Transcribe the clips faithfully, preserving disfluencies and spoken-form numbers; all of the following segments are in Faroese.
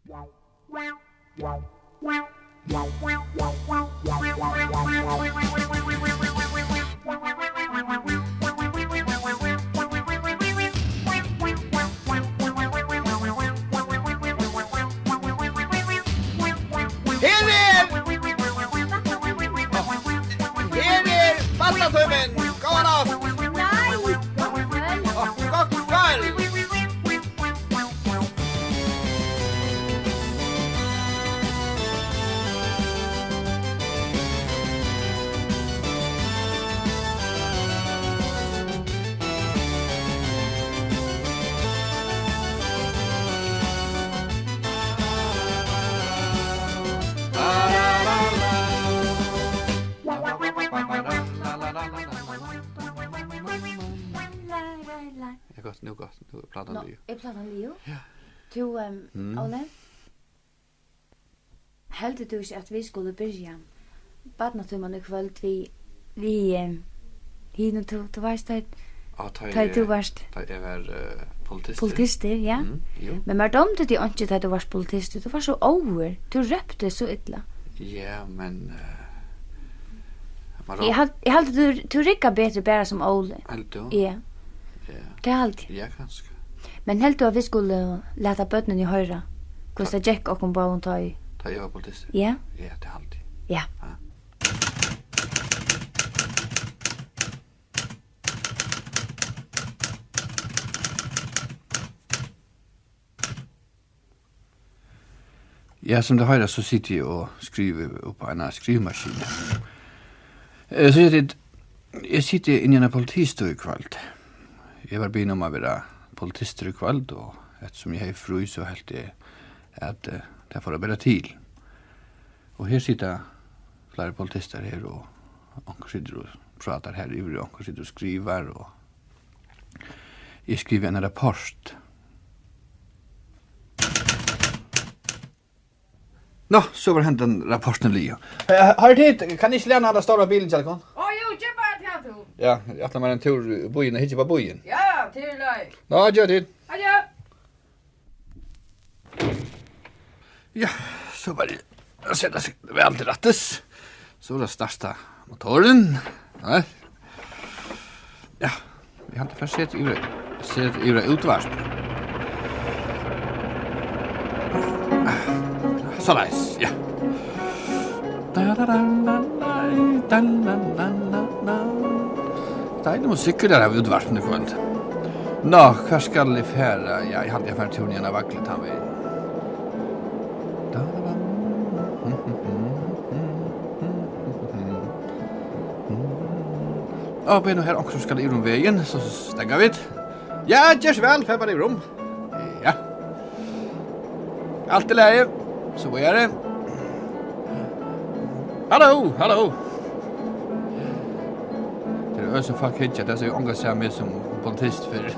Her er, her er Barnatímin. Góða nátt. Nei, gott kvøld. Gott kvøld. Ja, gott, nú gott, nú er platan liðug. Nú er platan liðug? Ja. Tú, em, mm. Óli? Heldur tú ikki, at vit skulu byrja barnatíman í kvøld við, við, em, hinum, tú, tú veist, tá, á, tá tá eg, tú varst tá eg var, eh, politistur. Politistur, ja. Mm, jú. Men mær dámdi teg einki, tá tú varst politistur. Tú varst so óður. Tú rópti so illa. Ja, men, eh, man rá- Eg hal-, eg haldi, tú, tú riggar betri bara sum Óli. Heldur tú? Ja. Ja. Tað haldi eg. Ja, kanska. Men heldur tú, at vit skulu lata børnini hoyra, hvussu tað gekk okkum báðum, tá ið tá eg var politistur? Ja. Ja, tað haldi eg. Ja. Ja. Ja, sum tit hoyra, so siti eg og skrivi upp á eina skrivimaskinu. Eh, so eg sit, eg siti inni í eini politistøð í kvøld. Eg var biðin um at vera politistur í kvøld, og eftirsum eg hevði frí, so helt eg, at, eh, tað fór at bera til. Og her sita fleiri politistar her, og onkur situr og prátar her yvir, og onkur situr og skrivar, og eg skrivi ein rapport. Nå, so var hendan rapportin liðug. Eh, hoyr tit, kann eg ikki læna handa stóra bilin hjá tykkum? Á, jú, ger bara tað, tú. Ja, eg ætli mær ein túr í býin, eg hyggi upp á býin. Ja, ja, tað er í lagi. Nå, adjø, tit. Adjø. Ja, so var tað at seta seg væl til rættis. So er tað at starta motorin. Ja. Ja, eg haldi, eg fari at seta yvir, seta yvir á útvarp. Soleiðis, ja. Deilig musikkur har av útvarpinum í kvøld. Nå, hvar skal eg fara? Ja, eg haldi, eg fari túr niðan á Vagli tann vegin. Á, bíða nú, her er onkur, sum skal yvir um vegin, so steðga vit. Ja, ger so væl, far bara yvir um. Ja. Alt í lagi. So er tað. Halló, halló. Tað er øgiliga, sum fólk hyggja, tað er so, eg ongantíð sæð meg sum politist fyrr.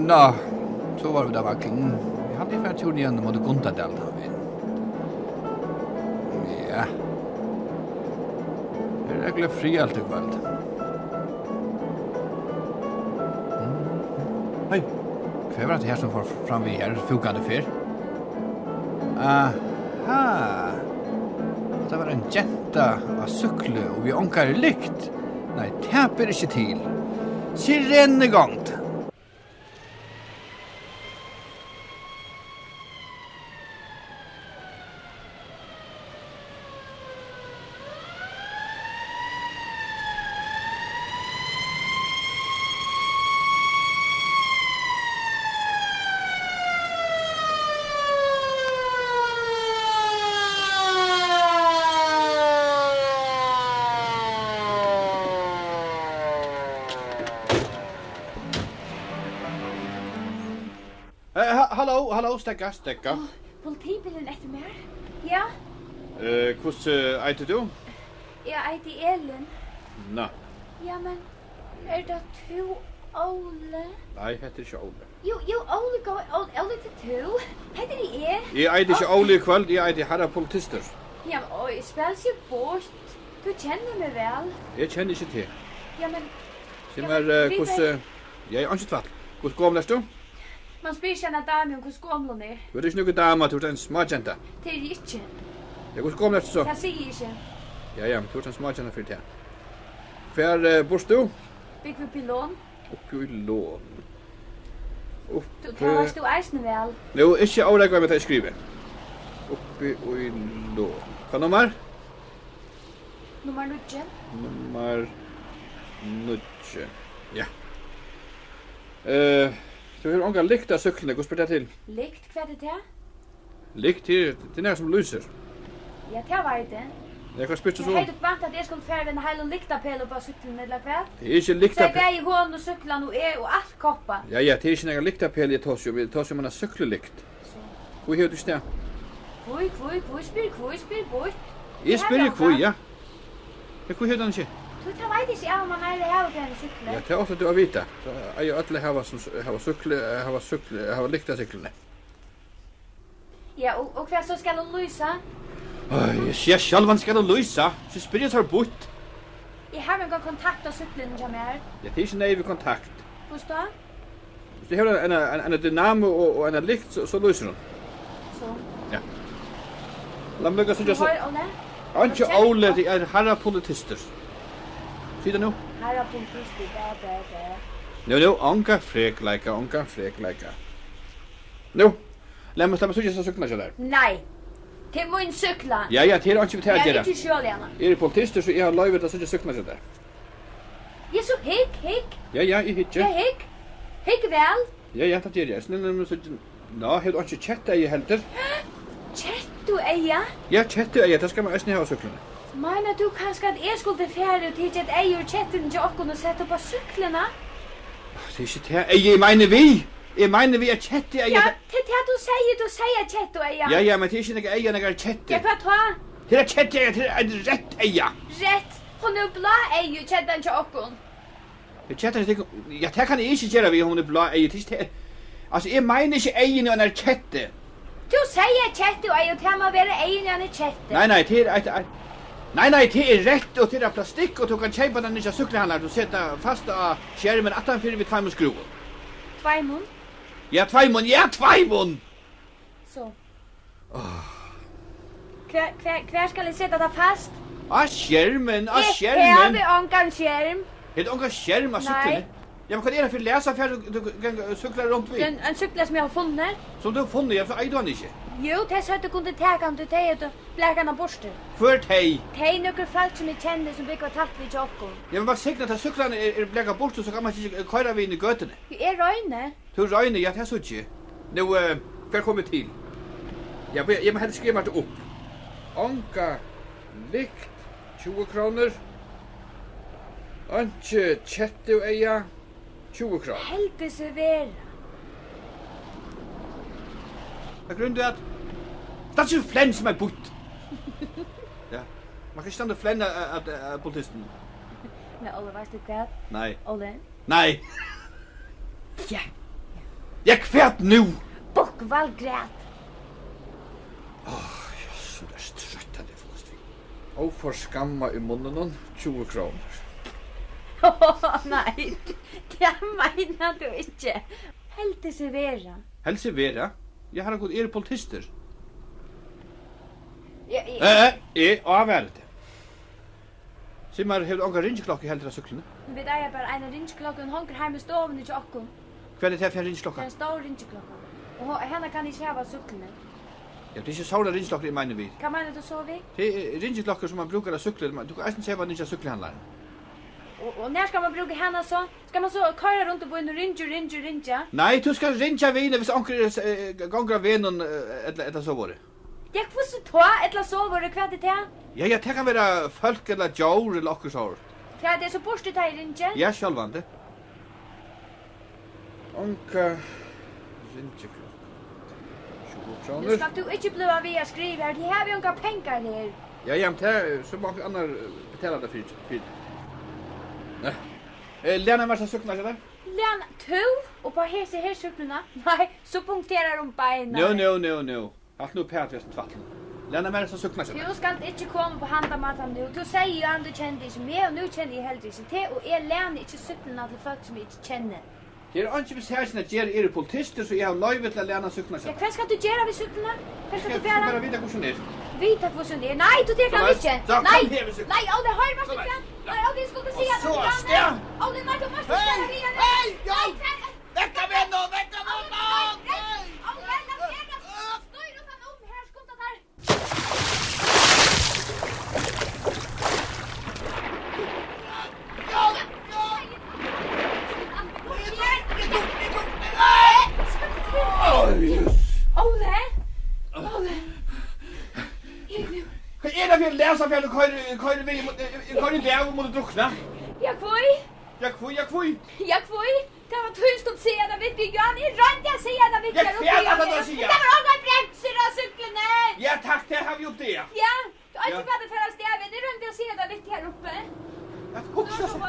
Nå, so vóru vit á Vaglinum. Eg haldi, eg fari túr niðan móti Gundadali, tá vit. Ja. Her er øgiliga friðarligt í kvøld. Hey, hvat var tað her, sum fór fram við her, fúkandi ferð? Aha. Tað var ein genta á súkklu og við ongari lykt. Nei, tað ber ikki til. Sirenin í gongd. Eh, ha-, halló, halló, steðga, steðga. Á, politibilurin eftir mær. Ja? Eh, hvussu eitur tú? Eg eiti Elin. Nå. Ja, men er tað tú, Óli? Nei, hetta er ikki Óli. Jú, jú, Óli, góði, Óli, Óli, tað er tú. Hetta er eg. Eg eiti ikki Óli í kvøld, eg eiti harra politistur. Ja, men, oj, spæl ikki bort. Tú kennir meg væl. Eg kenni ikki teg. Ja, men sig mær, eh, hvussu, ja, eg, einki tvætl. Hvussu gomul ert tú? Hann spyr ikki eina damu um, hvussu gomul hon er. Tú ert ikki nøkur dama, tú ert ein smágenta. Tað eri eg ikki. Ja, hvussu gomul ert tú so? Tað sigi eg ikki. Ja, ja, men tú ert ein smágenta fyri tað. Hvar, eh, býrt tú? Búgvi uppi í Lon. Uppi í Lon. Tú, uppi tað veitst tú eisini væl. Nú, ikki órógva meg, tá eg skrivi. Uppi í Lon. Hvat nummar? Nummar níggju. Nummar níggju. Ja. Eh, tú hevur onga lykt á súkkluni. Hvussu ber tað til? Lykt? Hvat er tað? Lykt, tað er, tað er nakað sum lýsir. Ja, tað veit eg. Ja, hvat spyrt tú so um? Men hevði tú væntað, at eg skuldi fara við einum heilum lyktapæli upp á súkkluni, ella hvat? Tað er ikki lyktapæl. So eg bæði hon og súkklan og eg og alt koppað. Ja, ja, tað er ikki nakar lyktapæli, eg tosi um. Eg tosi um eina súkklulykt. So. Hví hevur tú ikki tað? Hví, hví, hví spyr, hví spyr, býtt? Eg spyrji hví, ja. Men hví hevur tú hann ikki? Tú, tað veit eg ikki, um hann eigur at hava tað á súkkluni. Ja, tað átti tú at vita. So eiga øll at hava sum s-, hava súkklu, eh, hava súkklu, eh, hava lykt á súkkluni. Ja, og, og hvat so, skal hon lýsa? Øy, eg sigi sjálvandi, skal hon lýsa. So spyrji eg so býtt. Eg havi ongan kontakt á súkkluni hjá mær. Ja, tað er ikki neyðugt við kontakt. Hvussu tá? Viss tú hevur eina, eina, eina dynamo og, og eina lykt, so, so lýsir hon. So. Ja. Lat meg líka síggja so. Hvar, Óli? Einki Óli, tað er harra politistur. Sig tað nú. Harra politistur, bæ, bæ, bæ. Nú, nú, ongan frekleika, ongan frekleika. Nú, lat meg, lat meg síggja hesa súkkluna hjá tær. Nei. Tað er mín súkkla. Ja, ja, tað er einki við tað at gera. Eg eri ikki skjoli hana. Eg eri politistur, so eg havi loyvi at síggja súkkluna hjá tær. Ja, so hygg, hygg. Ja, ja, eg hyggi. Ja, hygg. Hygg væl. Ja, ja, tað geri eg. Snilli, nú, so, ná, hevur tú einki kettueyga heldur? Kettueyga? Ja, kettueyga, tað skal mann eisini hava á súkkluni. Meinar tú kanska, at eg skuldi farið og tikið eitt eyga úr kettuni hjá okkum og sett upp á súkkluna? Tað er ikki tað eyga, eg meini við. Eg meini við eitt kettueyga. Ja, tað er tað, tú segði, tú segði kettueyga. Ja, ja, men tað er ikki nakað eyga, nakar kettu. Ja, hvat tá? Tað er eitt kettueyga, tað er eitt reytt eyga. Reytt? Hon hevur blá eygu, kettan hjá okkum. Eg keypti hana, ja, tað kann eg ikki gera við, hon er blá eygu, tað er ikki tað. Altso, eg meini ikki eyguni á einari kettu. Tú segði kettueygu, tað má vera eyguni á eini kettu. Nei, nei, tað er eitt, eitt, nei, nei, tað er reytt, og tað er av plastikk, og tú kanst keypa tað niðri á súkkluhandlinum, tú setur tað fast á skermin aftanfyri við tveimum skrúvum. Tveimum? Ja, tveimum, ja, tveimum! So. Áh. Hvar, hvar, hvar skal eg seta tað fast? Á skermin, á skermin. Eg havi ongan skerm. Hevur tú ongan skerm á súkkluni? Nei. Ja, men hvat er tað fyri læs, tú, tú, tú, tú súkklar runt við? Ein, ein súkkla sum eg havi funnið. Sum tú hevur funnið, ja, so eigur tú hana ikki. Jú, tey søgdu, kundu taka hana, tí tey høvdu blakað hana burtur. Hvør tey? Tey nøkur fólk, sum eg kenni, sum búgva tætt við hjá okkum. Ja, men hvat signar tað, súkklan er, er blakað burtur, so kann mann ikki koyra við henni í gøtuni. Jú, eg royni. Tú roynir, ja, tað síggi eg. Nú, eh, hvar komu vit til? Ja, eg, eg má helst skriva mær tað upp. Onga lykt, tjúgu krónur. Einki kettueyga, tjúgu krónur. Heldur seg vera. Hvat grínir tú at? Stand ikki og flenn sum eitt býtt. Ja. Mann kann ikki standa og flenna at, at, at politistinum. Men Óli, veitst tú hvat? Nei. Óli, Nei. Ja. Ja, hvat nú? Bukk Valgret. Áh, ja, so er trøtt, at eg fáist við. Óforskammað í munninum, tjúgu krónur. Nei, tað meinar tú ikki. Heldur seg vera. Heldur seg vera? Ja, harra Gud, eg eri politistur. Ja, eg Eh, eh, eg ávari teg. Sig mær, hevur tú onga ringiklokku heldur á súkkluni? Vit eiga bara eina ringiklokku, hon hongur heima í stovuni hjá okkum. Hvat er tað fyri ein ringiklokka? Tað er ein stór ringiklokka. Og ho-, hana kann eg ikki hava á súkkluni. Ja, tað er ikki sovorðnar ringiklokkur, eg meini við. Hvat meinar tú so við? Tað er ringiklokkur, sum mann brúkar á súkklu. Man, tú kanst eisini keypa hana niðri á súkkluhandlaranum. Og, og nær skal mann brúka hana so? Skal mann so koyra runt um býin og ringja og ringja og ringja? Nei, tú skalt ringja við henni, viss onkur er, eh, gongur á vegnum, eh, ella, ella sovorðið. Ja, hvussu tá? Ella sovorðið, hvat er tað? Ja, ja, tað kann vera fólk ella djór ella okkurt sovorðið. Hvat er so burtur, tá eg ringi? Ja, sjálvandi. Onga ringiklokku. Tjúgu krónur. Nú skalt tú ikki blíva við at skriva her, tí eg havi ongar pengar her. Ja, ja, men tað, so má onkur annar, eh, betala tað fyri, fyri. Nei. Eh, læna mær so súkkluna hjá tær. Læna, tú? Og á hesi her súkkluna? Nei, so punkterar hon beinini. Nú, nú, nú, nú. Halt nú uppat við hesum tvætlinum. Læna mær hesa súkkluna hjá tær. Tú skalt ikki koma upp á handan mátan nú. Tú segði jú, at tú kendi ikki meg, og nú kenni eg heldur ikki teg, og eg læni ikki súkkluna til fólk, sum eg ikki kenni. Her er einki við sakini at gera, eg eri politistur, so eg havi loyvi til at læna súkkluna. Ja, hvat skalt tú gera við súkkluna? Hvat skalt tú fara? Eg skal bara vita, hvussu hon er. Vita, hvussu hon er? Nei, tú tekur hana ikki. So, nei, kom her við súkkluna. Nei, Óli, hoyr, vart tú fram? Nei, Óli, eg skuldi siga tað. Og so, Óli, nei, tú mást ikki fara við henni. Hey, hey, Óli! Vekk av henni, vekk av henni! Nei, nei, Óli, nei, nei, nei, snýr upp hann um, her skunda tær. Óli! Óli! Hvat er tað fyri ein lesa fyri at koyra, koyra við? Eg, eg, eg koyri í dag og mundi drukna. Ja, hví? Ja, hví, ja, hví? Ja, hví? Tað var tú skuldi siga tað við teg, Jón. Eg royndi at siga tað við teg. Ja, hvat er tað, tú sigur? Tað var ongar bremsur á súkkluni. Ja, takk, tað havi eg uppdagað. Ja, tú veit ikki, hvat tú fert av stað við. Eg royndi at siga tað við teg her uppi. At hugsa sær,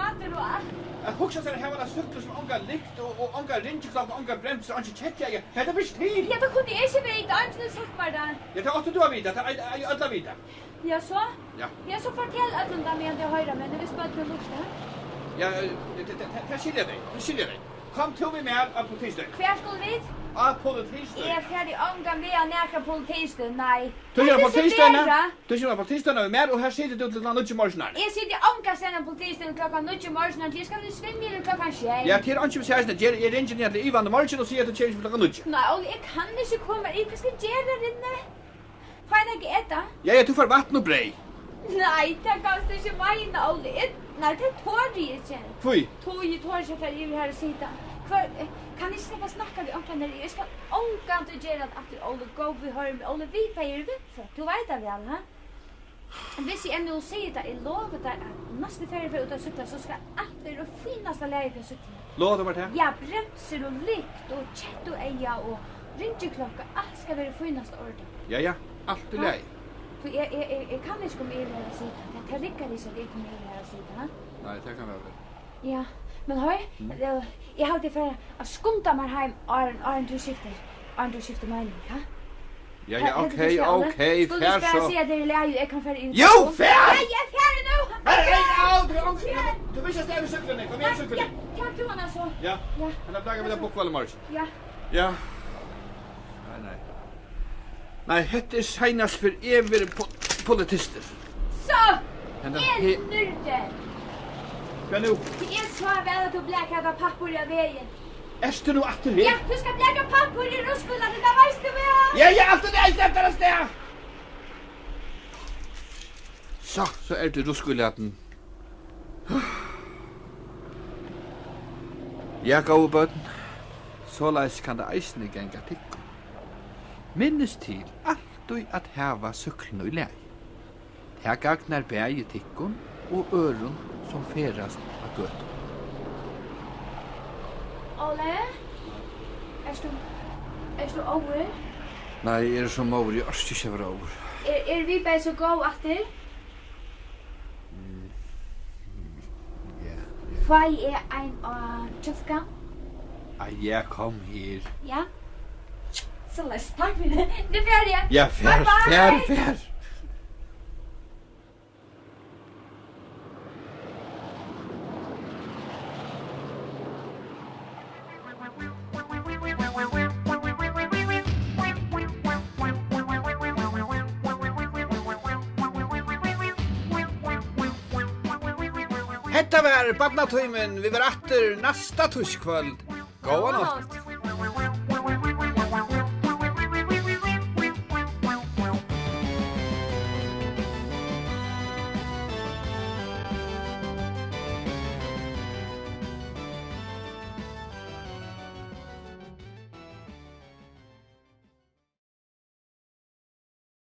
at hugsa sær at hava eina súkklu sum onga lykt og, og onga ringiklokku, onga bremsur, einki kettueyga. Hetta ber ikki til. Ja, tað kundi eg ikki vita. Eingin hevur sagt mær tað. Ja, tað átti tú at vita. Tað eiga øll at vita. Ja, so? Ja. Ja, so fortel øllum tað, meðan tey hoyra, men viss børnini lurta. Ja, eh, tað, tað, tað, tað skilja tey, tað skilja tey. Kom tú við mær á politistøðina. Hvar skulu vit? Á politistøðina. Eg fari ongan veg á nakra politistøð, nei. Tú kemur á politistøðina, tú kemur á politistøðina við mær, og her situr tú til klokkan níggju morgunar. Eg siti ongastaðni á politistøðini klokkan níggju morgunar, tí eg skal í svimjihylin klokkan sjey. Ja, tað er einki við sakina at gera, eg ringi niðan til Ivan í morgin og sigi, at tú kemur klokkan níggju. Nei, Óli, eg kann ikki koma, eg, hvat skal eg gera, Rinni? Fá eina at eta? Ja, ja, tú fært vatn og breyð. Nei, tað kanst tú ikki meina, Óli. Eg, nei, tað tori eg ikki. Hví? Tí eg tori ikki at fara yvir har og sita. Hvør, eh, kann eg ikki sleppa at snakka við onkran her? Eg skal ongantíð gera tað aftur, Óli. Góði, hoyr meg, Óli, vit bæði eru vinfólk. Tú veit tað væl, ha? Viss eg enn nú sigi tað, eg lovi tær, at næstu ferð eg fari út at súkkla, so skal alt vera í fínasta lagi fyri súkkluni. Lovar tú mær tað? Ja, bremsur og lykt og kettueyga og ringiklokka, alt skal vera í fínasta ordan. Ja, ja, alt í lagi. Tí eg, eg, eg, eg kann ikki koma yvir har og sita. Tað, tað riggar ikki, at eg komi yvir har og sita, ha? Nei, tað kann væl vera. Ja, men hoyr, eh, eg haldi, eg fari at skunda mær heim, áðrenn, áðrenn tú skiftir, áðrenn tú skiftir meining, ha? Ja, ja, ok, ok, far so. Skulu vit bara siga, at tað er í lagi, og eg kann fara inn? Jú, far! Nei, eg fari nú! Hey, hey, au, tú, tú, tú visti, at eg havi súkkluna, kom her, súkkluna. Ja, tak tú hana so. Ja, hana blaka vit at bukka í morgin. Ja. Ja. Nei, nei. Nei, hetta er seinast, fyrr eg verði po-, politistur. So, eg nýrdi. Hvat nú? Eg sá væl, at tú blakaði tað pappír á vegin. Ert tú nú aftur her? Ja, tú skalt blaka pappír í ruskíløtini, tað veitst tú væl. Ja, ja, alt í lagi, slepp tær avstað. So, so er tað ruskíløtin. Ja, góðu børn, soleiðis kann tað eisini ganga tykkum. Minnist til altíð at hava súkkluna í lagi. Tað gagnar bæði tykkum og øðrum, sum ferðast á gøtuni. Óli, ert tú, ert tú óður? Nei, eg eri so móður, eg orki ikki at vera óður. Er, eru vit bæði so góð aftur? Mm, ja, ja. Fái eg ein á kjálkan? Ah, ja, kom her. Ja. Soleiðis, takk fyri. Nú fari eg. Ja, far, far, far. Hetta var Barnatímin. Vit verða aftur næsta týskvøld. Góða nátt.